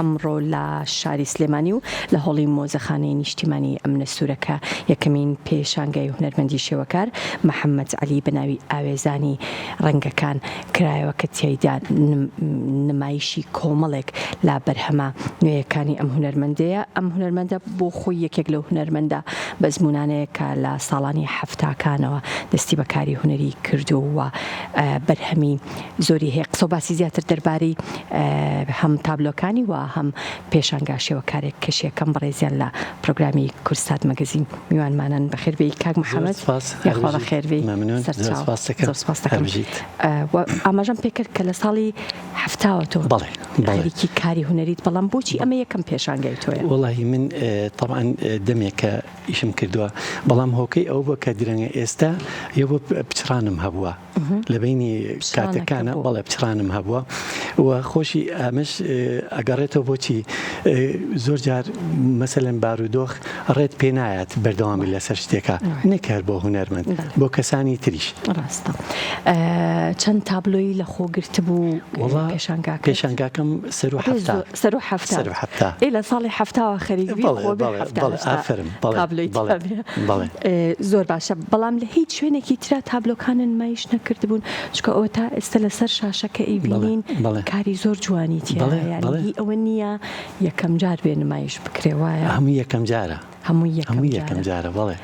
ئەمڕۆ لە شاری سلێمانی و لە هۆڵی مۆزەخانەی نیشتیمانی ئەمنە سوورەکە یەکەمین پێشانگای هونەرمەندی شێوەکار محەممەد عەلی بە ناوی ئاوێزانی ڕەنگەکان کرایەوە کە تیایدا نمایشی کۆمەڵێک لە بەرهەمە نوێیەکانی ئەم هونەرمەندەیە. ئەم هونەرمەندە بۆ خۆی یەکێک لەو هونەرمەندە بەزموونانەیە کە لە ساڵانی حەفتاکانەوە دەستی بە کاری هونەری کردووە و بەرهەمی زۆری هەیە. قسە و باسی زیاتر دەربارەی هەم تابلۆکانی و هەم پێشانگا شێوەکارێک کەشیەکەم بەڕێزیان لە پرۆگرامی کوردسات مەگەزین میوانمانن. بەخێر بێی کاک محەمەد. یاخوا بەخێر بێی. سەرچاو. زۆر سپاس دەکەم. و ئاماژەم پێکرد کە لە ساڵی حەفتاوە تۆ خەریکی کاری هونەریت، بەڵام بۆچی ئەمە یەکەم پێشانگای تۆیە؟ وەڵاهی من تەبعەن دەمێکە ئیشم کردووە، بەڵام هۆکەی ئەوە بووە کە درەنگە ئێستا یەوە پچڕانم هەبووە لە بەینی کاتەکانە، بەڵێ پچڕانم هەبووە و خۆشی ئەمەش ئەگەڕێتەوە بۆچی زۆر جار مەسەلەن بارودۆخ ڕێت پێ نایات بەردەوامی لەسەر شتێکە نەک هەر بۆ هونەرمەند بۆ کەسانی تریش. ڕاستە. چەند تابلۆی لە خۆ گرتبوو پێشانگاکەت؟ پێشانگاکەم سەروو حەفتا. سەروو حەفتا. سەروو حەفتا. ئێ لە ساڵی حەفتاوە خەریک بی خۆ بێ حەفتا هەشتا تابلۆی تیا بێ. بەڵێ. زۆر باشە بەڵام لە هیچ شوێنێکی ترا تابلۆکانت نمایش نەکردبوون چونکە ئەوە تا ئێستا لەسەر شاشەکە ئەیبینین کاری زۆر جوانی تیایە یانی هی ئەوە نییە یەکەم جار بێ نمایش بکرێ وایە؟ هەمووی یەکەم جارە. هەمووی یەکەم هەمووی یەکەم جارە بەڵێ.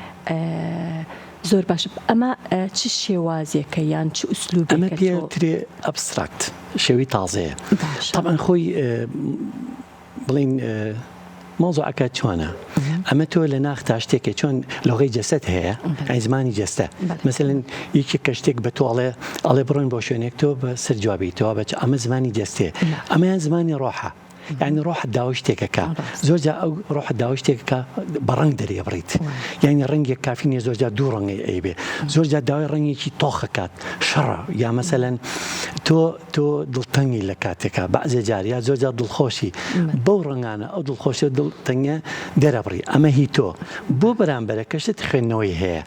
زۆر باشە ئەمە چ شێوازێکە یان چ ئوسلوبێکە ئەمە پێ ترێ abstract شێوەی تازەیە تەبعەن خۆی بڵین مەوزوعەکە چۆنە ئەمە تۆ لە ناختا شتێکە چۆن لۆغەی جەسەد هەیە ئەی زمانی جەستە مەسەلەن یەکێک کە شتێک بە تۆ ئەڵێ ئەڵێ بڕۆین بۆ شوێنێک تۆ بە سەر جوابیتەوە بە ئەمە زمانی جەستەیە ئەمەیان زمانی ڕۆحە یعنی ڕۆح داوای شتێکەکە زۆر جا ئەو ڕۆح داوای شتێکەکە بە ڕەنگ دەرێبڕیت یعنی ڕەنگێک کافی نییە زۆر جا دوو ڕەنگی ئەیبێ زۆر جا داوای ڕەنگێکی تۆخەکات شەڕە یا مەسەلەن تۆ تۆ دڵتەنگی لە کاتێکا بەعزێ جار یا زۆر جار دڵخۆشی بەو ڕەنگانە ئەو دڵخۆشی دڵتەنگە دەرەبڕی ئەمە هی تۆ بۆ بەرامبەرەکەشت خوێندنەوەی هەیە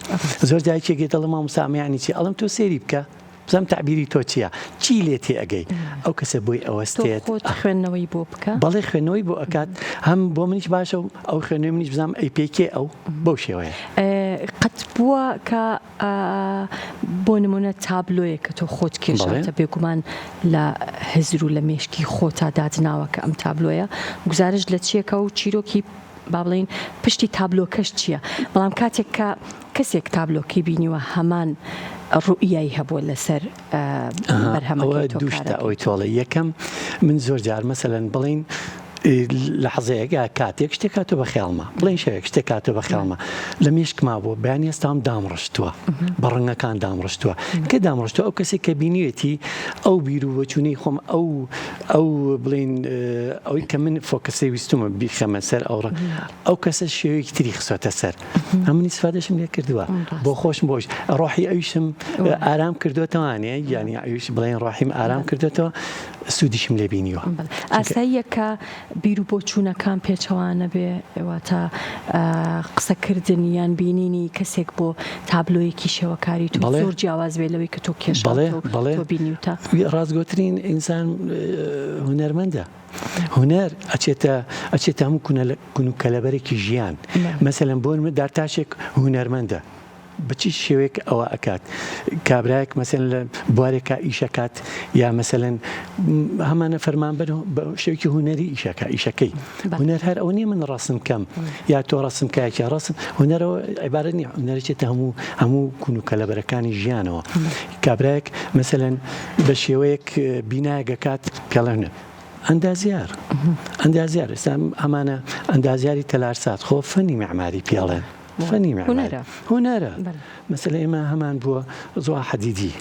زۆر جار یەکێک دێت دەڵێ مامۆستا ئەمە یانی چی ئەڵێم تۆ سەیری بکە بزانم تەعبیری تۆ چییە چی لێ تێ ئەگەی ئەو کەسە بۆی تۆ ئەوەستێت خۆت خوێندنەوەی بۆ بکە بەڵێ خوێندنەوەی بۆ ئەکات هەم بۆ منیش باشە و ئەو خوێندنەوەی منیش بزانم ئەی پێکێ ئەو بەو شێوەیە. قەت بووە کە بۆ نمونە تابلۆیەک کە تۆ خۆت کێشاوتە بێگومان لە هزر و لە مێشکی خۆتا دادناوە کە ئەم تابلۆیە گوزارشت لە چیەکە و چیرۆکی با بڵێین پشتی تابلۆکەش چییە بەڵام کاتێک کە کەسێک تابلۆکەی بینیوە هەمان ڕوئیای هەبووە لەسەر بەرهەمەکەی تۆ دووشتە ئەوەی تۆڵێ یەکەم من زۆر جار مەسەلەن بڵین لەحزەیەک یا کاتێک شتێک هاتووە بە خەیاڵما، بڵێین شەوێک شتێک هاتووە بە خەیاڵما، لە مێشکما بووە، بەیانی هەستاوم دامڕشتووە، بە ڕەنگەکان دامڕشتووە، کە دامڕشتووە ئەو کەسێک کە بینیوێتی ئەو بیر و بۆچوونەی خۆم ئەو ئەو بڵێین ئەوەی کە من focus ەی ویستومە بیخەمە سەر ئەو ڕەنگ ئەو کەسە شێوەیەکی تری خستۆتە سەر ئەمن ئیسفادەشم لێ کردووە بۆ خۆشم بۆش ڕۆحی ئەویشم ئارام کردوێتەوانێ یانی ئەویش بڵێن ڕۆحیم ئارام کردوێتەوە سوودیشم لێ بینیوە. ئاساییە کە بیر و بۆچوونەکان پێچەوانە بێ، واتە قسەکردن یان بینینی کەسێک بۆ تابلۆیەکی شێوەکاری تۆ زۆر جیاواز بێ لەوەی کە تۆ کێشاوتە و تۆ بینیوتە. ڕاستگۆترین ئینسان هونەرمەندە. هونەر ئەچێتە ئەچێتە هەموو کون و کەلەبەرێکی ژیان. مەسەلەن بۆ نموونە دارتاشێک هونەرمەندە. بە چ شێوەیەک ئەوە ئەکات کابرایەک مەسەلەن لە بوارێکا ئیشەکات یا مەسەلەن هەمانە فەرمانبەر بە شێوەیەکی هونەری ئیشەکە ئیشەکەی هونەر هەر ئەوە نییە من ڕەسم کەم یا تۆ ڕەسم کایەکی ڕەسم هونەرەوە عیبارەت نییە هونەر چێتە هەموو هەموو کون و کەلەبەرەکانی ژیانەوە کابرایەک مەسەلەن بە شێوەیەک بینایەک ئەکات پێڵێن ئەندازیار ئەندازیار ئێستا ئەمانە ئەندازیاری تەلارساز خۆ فەنی مەعماری پێڵێن فەنی معماری هونەرە مەسەلە ئێمە هەمان بووە زۆ حەدیدی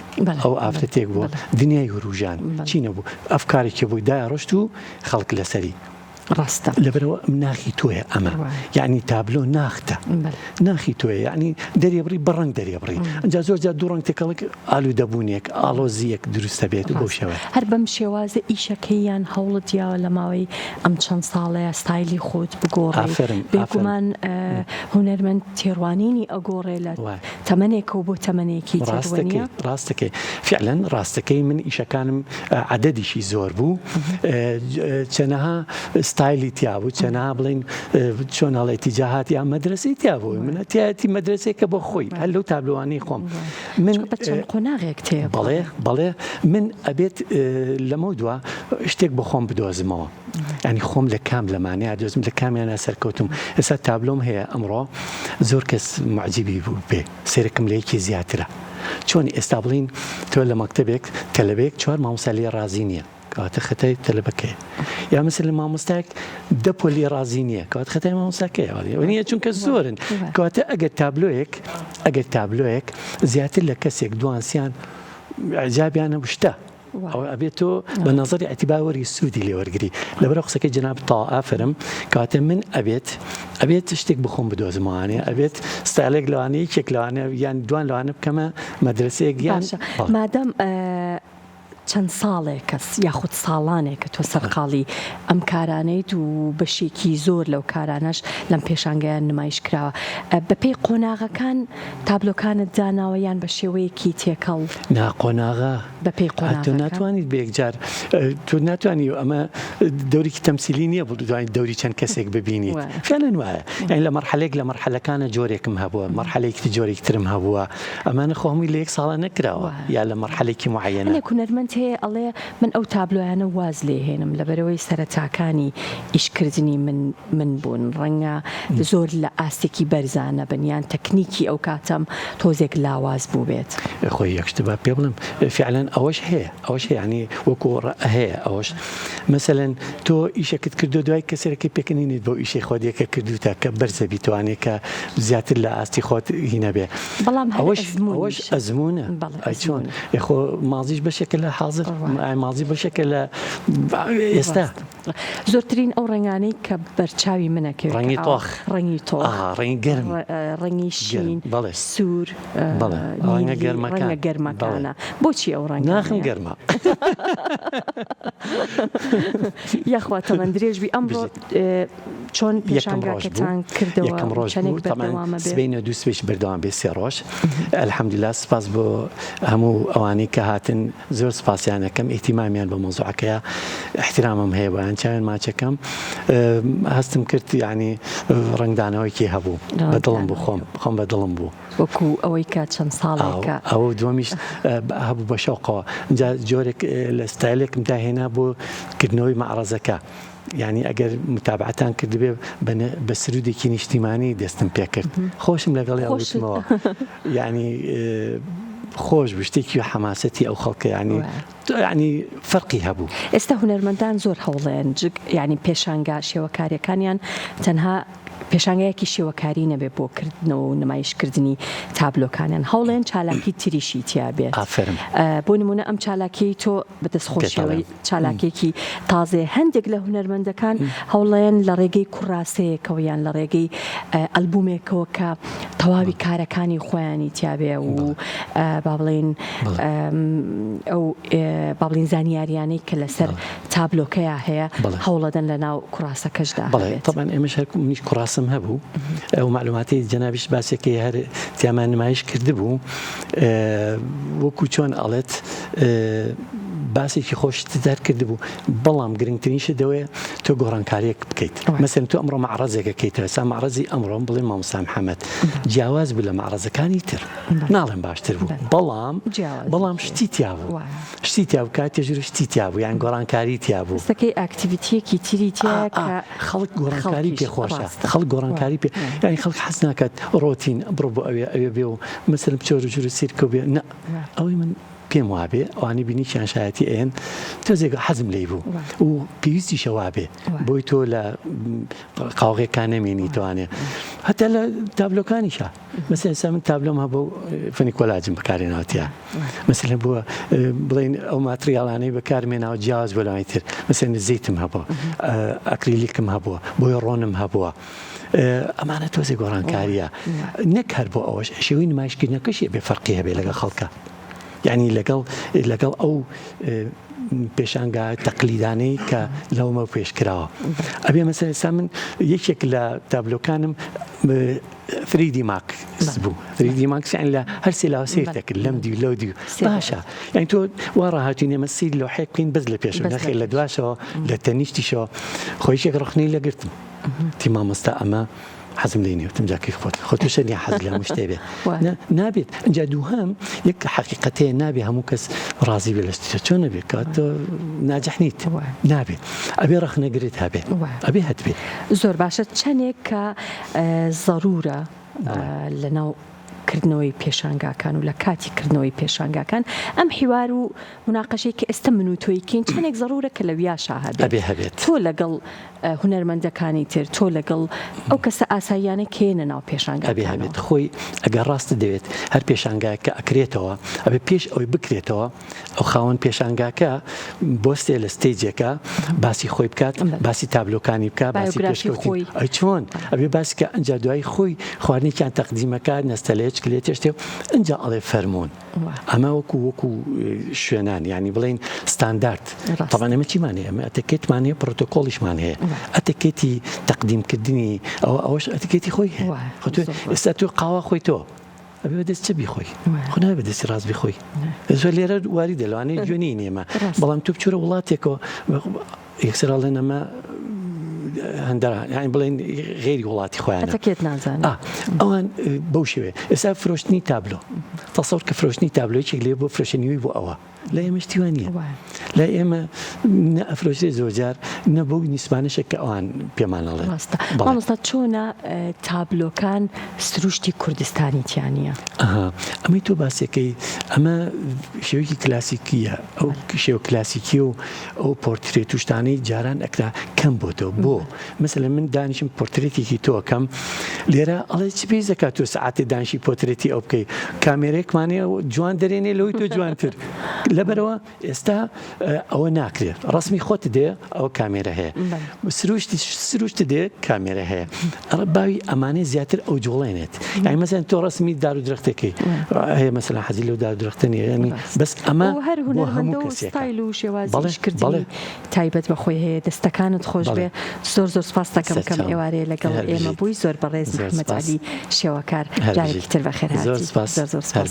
ئەو ئافرەتێک بووە دنیای هروژان چی نەبوو ئەفکارێکی بووی دای ڕشت و خەڵک لەسەری ڕاستە لەبەرەوە ناخی تۆیە ئەمە یعنی تابلۆ ناختە ناخی تۆیە یعنی دەرێبڕی بە ڕەنگ دەرێبڕی ئەجا زۆر جار دوو ڕەنگ تێکەڵک ئالوودەبوونێک ئاڵۆزییەک دروستە بێت و بەو شێوەیە. هەر بەم شێوازە ئیشەکەی یان هەوڵت یاوە لە ماوەی ئەم چەند ساڵەیە ستایلی خۆت بگۆڕی؟ ئافەرم ئافەرم. بێگومان هونەرمەند تێڕوانینی ئەگۆڕێ لە تەمەنێکەوە بۆ تەمەنێکی تر وەنیە؟ ڕاستەکەی ڕاستەکەی فیعلەن ڕاستەکەی من ئیشەکانم عەدەدیشی زۆر بوو چەنەها. ستایلی تیا بوو چەنەها بڵین چۆن ئەڵێ تیجاهات یا مەدرسەی تیا بوو من تیایەتی مەدرسەیەکە بۆ خۆی هەر لەو تابلۆوانەی خۆم من چەند قۆناغێک تێ بەڵێ بەڵێ من ئەبێت لەمە دوا شتێک بۆ خۆم بدۆزمەوە ینی خۆم لە کام لەمانەیە دۆزم لە کامیانە سەرکەوتم ئێستا تابلۆم هەیە ئەمڕۆ زۆر کەس معجیبی بوو بێ سێرەکەم لە یەکی زیاترە چۆن ئێستا بڵین تۆ لە مەکتەبێک تەلەبەیەک چوار مامۆستا لێ ڕازی نییە کەواتە خەتای تەلەبەکەیە یا مەسەلەن مامۆستایەک دە پۆل لێ ڕازی نییە کەواتە خەتای مامۆستاکەیە نییە چونکە زۆرن کەواتە ئەگەر تابلۆیەک ئەگەر تابلۆیەک زیاتر لە کەسێک دوانسیان ئیعجابیان هەبوو شتە ئەوە ئەبێت تۆ بە نەزەری ئیعتیبار وەری سوودی لێ وەرگری لەبەرئەو قسەکەی جەنابت تەواو ئافەرم کەواتە من ئەبێت ئەبێت شتێک بخۆم بدۆزمەوانێ ئەبێت ستایلێک لەوانەیە یەکێک لەوانە یان دوان لەوانە بکەمە مەدرسەیەک یان باشە مادام چەند ساڵێکە یاخود ساڵانێکە تۆ سەرقاڵی ئەم کارانەیت و بەشێکی زۆر لەو کارانەش لەم پێشانگایە نمایش کراوە بەپێی قۆناغەکان تابلۆکانت داناوە یان بە شێوەیەکی تێکەڵ؟ نا قۆناغە بەپێی تۆ قۆناغەکان؟ ناتوانیت بە یەکجار تۆ ناتوانی ئەمە دەورێکی تەمسیلی نییە بتوانیت دەوری چەند کەسێک ببینیت وایە. فعلا وایە یانی لە مەرحەلەیەک لە مەرحەلەکانە جۆرێکم هەبووە مەرحەلەیەکی تر جۆرێکی ترم هەبووە ئەمانە خۆ هەمووی لە یەک ساڵا نەکراوە یا لە مەرحەلەیەکی موعەیەنە. هەنێک هونەرمەند هەیە ئەڵێ من ئەو تابلۆیانە واز لێ هێنم لەبەرئەوەی سەرەتاکانی ئیشکردنی من من بوون ڕەنگە زۆر لە ئاستێکی بەرزا نەبن یان تەکنیکی ئەو کاتەم تۆزێک لاواز بووبێت. خۆی یەک شت با پێ بڵێم فیعلەن ئەوەش هەیە ئەوەش هەیە یانی وەکوو هەیە ئەوەش مەسەلەن تۆ ئیشەکت کردو دوای کەسێکەکەی پێکەنینیت بەو ئیشەی خۆت یەکە کردوتە کە بەرزە بیتوانێ کە زیاتر لە ئاستی خۆت هینە بێ بەڵام هەر ئەوەش ئەوەش ئەزموونیشە. ئەزموونە بەڵێ ئەی چۆن ئەزموونە. ئێ خۆ مازیش بەشێکە لە حازر وایە. مازی بەشێکە لە ئێستا. ڕاستە. زۆرترین ئەو ڕەنگانەی کە بەرچاوی منە کەوێ کە ڕەنگی ئاوا تۆخ. ڕەنگی تۆخ ئا ڕەنگی گەرم. ڕەنگی گەرم شین، بەڵێ. سوور، بەڵێ ڕەنگە نیلی، گەرمەکان. ڕەنگە بەڵێ. گەرمەکانە. بۆچی ئەو ناخم ڕەنگانەیە؟ گەرمە. یاخوا تەمەن درێژ بی. ئەمڕۆ بژیت. چۆن یەکەم ڕۆژ بوو پێشانگاکەتان کردەوە یەکەم و ڕۆژ چەندێک بوو تەبعەن بەردەوامە بێ؟ سبەینێ دوو سبەیش بەردەوام بێ سێ ڕۆژ الحمدللە سپاس بۆ هەموو ئەوانەی کە هاتن زۆر سپاسیان ئەکەم ئیهتیمامیان بە مەوزوعەکەیە ئیحترامم هەیە بۆیان چاویان ماچەکەم هەستم کرد یعنی ڕەنگدانەوەیەکی هەبوو بە دڵم بوو خۆم خۆم بە دڵم بوو وەکو ئەوەی کە چەند ساڵێکە ئەوە دووەمیش هەبوو بە شەوقەوە جا جۆرێک لە ستایلێکم داهێنا بۆ کردنەوەی مەعرەزەکە یانی ئەگەر متابعەتان کردبێ بە سرودێکی نیشتیمانی دەستم پێکرد خۆشم لەگەڵی وتمەوە یعنی خۆش بوو شتێکی حەماسەتی ئەو خەڵکە ینی ینی فەرقی هەبوو. ئێستا هونەرمەندان زۆر هەوڵێن جگ یعنی پێشانگا شێوەکاریەکانیان تەنها پێشانگایەکی شێوەکاری نەبێ بۆ کردنەوە و نمایشکردنی تابلۆکانیان هەوڵێن چالاکی تریشی تیا بێت ئافەرم بۆ نمونە ئەم چالاکیەی تۆ بەدەستخۆشیەوەی چالاکیەکی تازەیە هەندێک لە هونەرمەندەکان هەوڵێن لە ڕێگەی کوڕاسەیەکەوە یان لە ڕێگەی ئەلبومێکەوە کە تەواوی کارەکانی خۆیانی تیابێ و با بڵێین ئەو با بڵێین زانیاریانەی کە لەسەر تابلۆکەیا هەیە هەوڵەدەن لە ناو کوڕاسەکەشدا بەڵێ تەبعەن ئێمەش هەر منیش کوڕاسم هەبوو ئەو مەعلوماتەی جەنابیش باسێکی هەر تیامان نمایش کردبوو وەکو چۆن ئەڵێت باسێکی خۆشت دەرکردبوو بەڵام گرنگترین شت دەوەیە تۆ گۆڕانکاریەک بکەیت مەسەن تۆ ئەمڕۆ مەعرەزێکەکەیتەوە سا مەعرەزی ئەمڕۆم بڵێ مامۆستا محەممەد جیاواز بوو لە مەعرەزەکانی تر ناڵێم باشتر بوو بەڵام بەڵام شتی تیا بوو شتی تیا بوو کاتێ ژوور شتی تیا بوو یان گۆڕانکاری تیا بوو قسەکەی activity یەکی تری تیا کە خەڵک گۆڕانکاری پێ خۆشە خەڵک گۆڕانکاری پێ یانی خەڵک حەز ناکات ڕۆتین بڕۆ بۆ ئەوێ ئەوێ بێ و مەسەلەن بچۆرە ژوور سیرکە بێ نە ئەوەی من پێم وابێ ئەوانی بینیشیان شایەتی ئەیەن تۆزێک حەزم لێی بوو و پێویستیشە وابێ بۆی تۆ لە قاوغێکان نەمێنی توانێ هەتا لە تابلۆکانیشە مەسەلەن ئێستا من تابلۆم هەبوو فەنی کۆلاجم بەکارهێناوە تیا مەسەلەن بووە بڵێن ئەو ماتریاڵانەی بەکارمێناوە جیاواز بۆ لەوانی تر مەسەلەن زەیتم هەبووە ئەکریلیکم هەبووە بۆیە ڕۆنم هەبووە ئەمانە تۆزێ گۆڕانکاریە نەک هەر بۆ ئەوەش شێوەی نمایشکردنەکەشی بێ فەرقی هەبێ لەگەڵ خەڵکە. یعنی لەگەڵ لەگەڵ ئەو پێشانگا تەقلیدانەی کە لەومە پێش کراوە ئەبێ مەسەلەن ئێستا من یەکێک لە تابلۆکانم 3D Max بوو 3D Max یان لە هەر سێ لاوە سیر دەکرد لەم دیو لەو دیو باشە یعنی تۆ وا ڕاهاتوین ئێمە سیر لەوحەیەک بکەین بەس لە پێش نەخێر لە دواشەوە لە تەنیشتیشەوە خۆیشێک ڕخنەی لەگرتم تی مامۆستا ئەمە حەزم لێی نیە وتم جا کەی خۆت خۆ تۆ نیە حەز لە هەموو شتێ بێ نابێت ئینجا دووهەم یەک حەقیقەت هەیە نابێ هەموو کەس ڕازی بێ لە شتێ چۆن نەبێ کە تۆ ناجح نیت نابێت ئەبێ ڕەخنەگرت هەبێ ئەبێ هەتبێ زۆر باشە چەندێک کە زەرورە لەناو کردنەوەی پێشانگاکان و لە کاتی کردنەوەی پێشانگاکان ئەم حیوار و مناقەشەی کە ئێستا من و تۆی کەین چەندێک زەرورە کە لەویاشا هەبێت ئەبێ هەبێت تۆ لەگەڵ هونەرمەندەکانی تر تۆ لەگەڵ ئەو کەسە ئاساییانە کێنە ناو ئەبێ پێشانگاکانەوە؟ هەبێت خۆی ئەگەر ڕاستت دەوێت هەر پێشانگایەک کە ئەکرێتەوە ئەبێ پێش ئەوەی بکرێتەوە ئەو خاوەن پێشانگاکە بۆستێ لە stage ێکە باسی خۆی بکات باسی تابلۆکانی بکات باسی بایۆگرافی پێشکەوتنی خۆی. ئەی چۆن ئەبێ باسی کە ئەنجا دوایی خۆی خواردنێکیان تەقدیمەکات نەستەلەیە چکلێتێ شتێ ئەنجا ئەڵێ فەرموون. ئەمە وەکو وەکو شوێنان یانی بڵێین ستاندارد تەبعەن ئێمە چیمان هەیە ئەمە ئەتەکێتمان هەیە پرۆتۆکۆڵیشمان هەیە ئەتەکێتی تەقدیمکردنی ئەوە ئەوەش ئەتەکێتی خۆی هەیە خۆ تۆ ئێستا تۆ قاوە خۆی تۆ ئەبێ بەدەست چ بیخۆی خۆ نابێ بەدەستی ڕاست بیخۆی زۆر لێرە واریدە لەوانەیە گوێ نین ئێمە بەڵام تۆ بچۆرە وڵاتێکەوە یەکسەر ئەڵێن ئەمە هەندەران یانی بڵێن غێری وڵاتی خۆیان ئەتەکێت نازانن ئەوان بەو شێوێ ئێستا فرۆشتنی تابلۆ تەسەور کە فرۆشتنی تابلۆ یەکێک لێ بۆ فرۆشتنیوی بۆ ئەوە لە ئێمە شتی وا نییە لە ئێمە نە ئەفرۆشرێ زۆرجار نە بەو نیسبانەشە کە ئەوان پێمان ئەڵێن ڕاستە مامۆستا چۆنە تابلۆکان سروشتی کوردستانی تیا نییە؟ ئەها ئەمەی تۆ باسەکەی ئەمە شێوەیەکی کلاسیکیە ئەو شێوە کلاسیکی و ئەو پۆرترێت و شتانەی جاران ئەکرا کەم بۆتەوە بۆ مەسەلەن من دانیشم پۆرترێتێکی تۆ ئەکەم لێرە ئەڵێ چ پێویست دەکات تۆ سەعاتێ دانیشی پۆرترێتی ئەو بکەی کامێرەیەکمان هەیە جوان دەرێنێ لەوەی تۆ جوانتر لەبەرەوە ئێستا ئەوە ناکرێت ڕسمی خۆت دێ ئەو کامێرە هەیە سروشتی سروشت دێ کامێرە هەیە ئەڵە باوی ئەمانەی زیاتر ئەو جوڵێنێت یانی مەسەن تۆ ڕسمی دار و درەختەکەی هەیە مەسەلەن حەزی لەو دار و درەختە نییە یانی بەس ئەمە هەر بۆ هەموو هونەرمەندە و کەسێکە ستایل و شێوازی بەڵێ ئیشکردنی بەڵێ تایبەت بە خۆی هەیە دەستەکانت خۆش بەڵێ بێ زۆر زۆر سپاست دەکەم کەم سەرچاوم ئێوارەیە لەگەڵ هەر ئێمە بژیت بووی زۆر بەڕێز زۆر محمد سپاس عەلی شێوەکار هەر جارێکی بژیت تر بەخێر زۆر هاتی سپاس زۆر زۆر هەر سپاس.